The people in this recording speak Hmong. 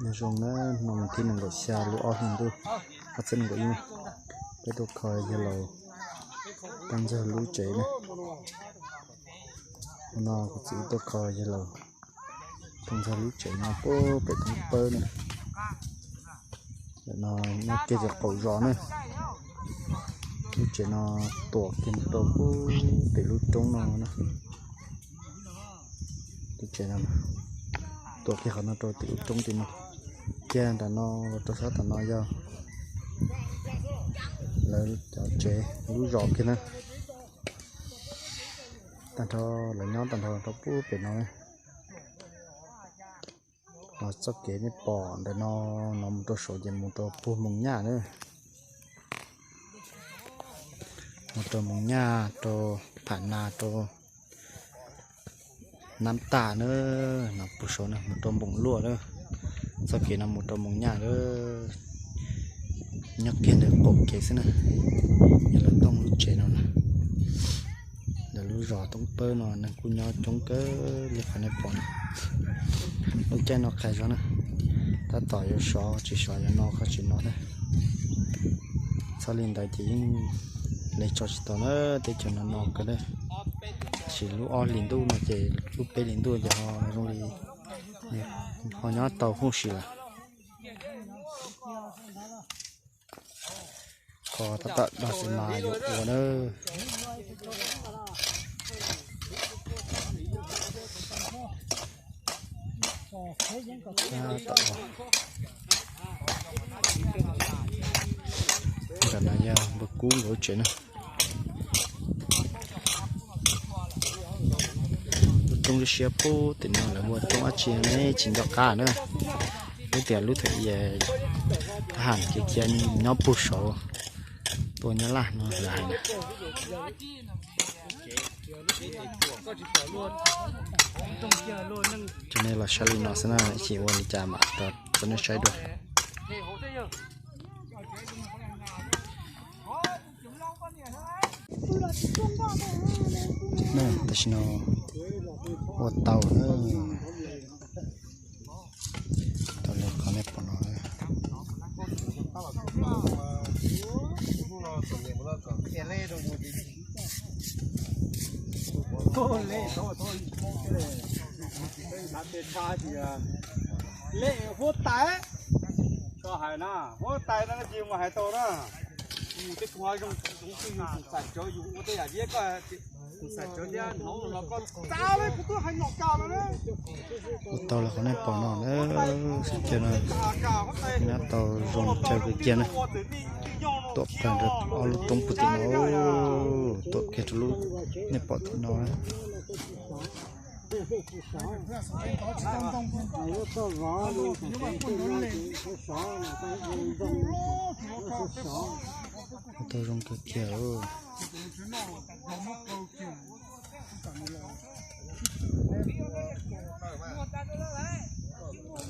Nyob zoo na, hnub vas thib nees nkaum xya lub ob hlis ntuj, ob txhiab nees nkaum ib, peb tuaj kho yawg laus Paj Ntxawg lub tsev na. Hnub no kuv txiv tuaj kho yawg laus Paj Ntxawg lub tsev no puag pem thoob pawb na. Ntawm no nyob kiag tim qaum zos na. Lub tsev no tuam kiag rau puag pem lub roob no na. Lub tsev no tuam kiag qhov no rau tim lub roob tim no. Kiag nram no los rau sab tom no yog lawv cov tsev lub zos kiag na. Tag nrho lawv nyob tag nrho rau puag pem no. Los txoj kev nej pom ntawm no, no mus rau saud ces mus rau puag Moos Nyaj na. Mus rau Moos Nyaj, rau Pham Nas, rau Nab Tag na, no puag saud na mus rau Npoom Luaj na. Txoj kev no mus rau Moos Nyaj na, nyob kiag ntawm qaum kev xwb na. Yog lawv Tooj lub tsev no na. Ntawm lub zos Tooj Pawb no neeg kuj nyob coob kawg li qhov nej pom no. Lub caij no qhais zog na, tab tom yuav sov tsis sov yuav no kho tsis no thiab. Txhob li ntawd ces yeej li tso tsis tau na, teb chaws no no kawg na. Tab sis lub ob hlis ntuj no ces lub peb hlis ntuj ces ho zoo li ho nyob tau huj si lawm. Kho tab tom dog xwb mas yuav ua na. Tab tom, ntawm no yog npawg Kub nkawd lub tsev na. Lub roob siab siab puag tim no lawv hu ua roob dab tsi ne tsis nco qab na. Lub tias lub thaj ham kev khiav nyob puag saud, tua nyob laj no lawv hais na. Ces nej los saib li no xwb na, ib chim ua li cas mam rau txog nej saib dua. Tam sim no ua tau na, tau li qhov nej pom no. Lej huab tais, tso hais na, huab tais no ces mus hais tau na. Yus tej kuv zoo, yus tus xaim cawv yus ua tej yam viab koj, tus xaim cawv thiab hnov los koj txav li kuv twb hais nyom kawg no na. Ua tau li qhov nej pom no na, sib caw no, nyob tau zoo caw kawg kiag na. Tuam plaws rau ob lub roob puag tim no, tuam kiag rau lub nej pom tim no. Ua tau zoo kawg kiag.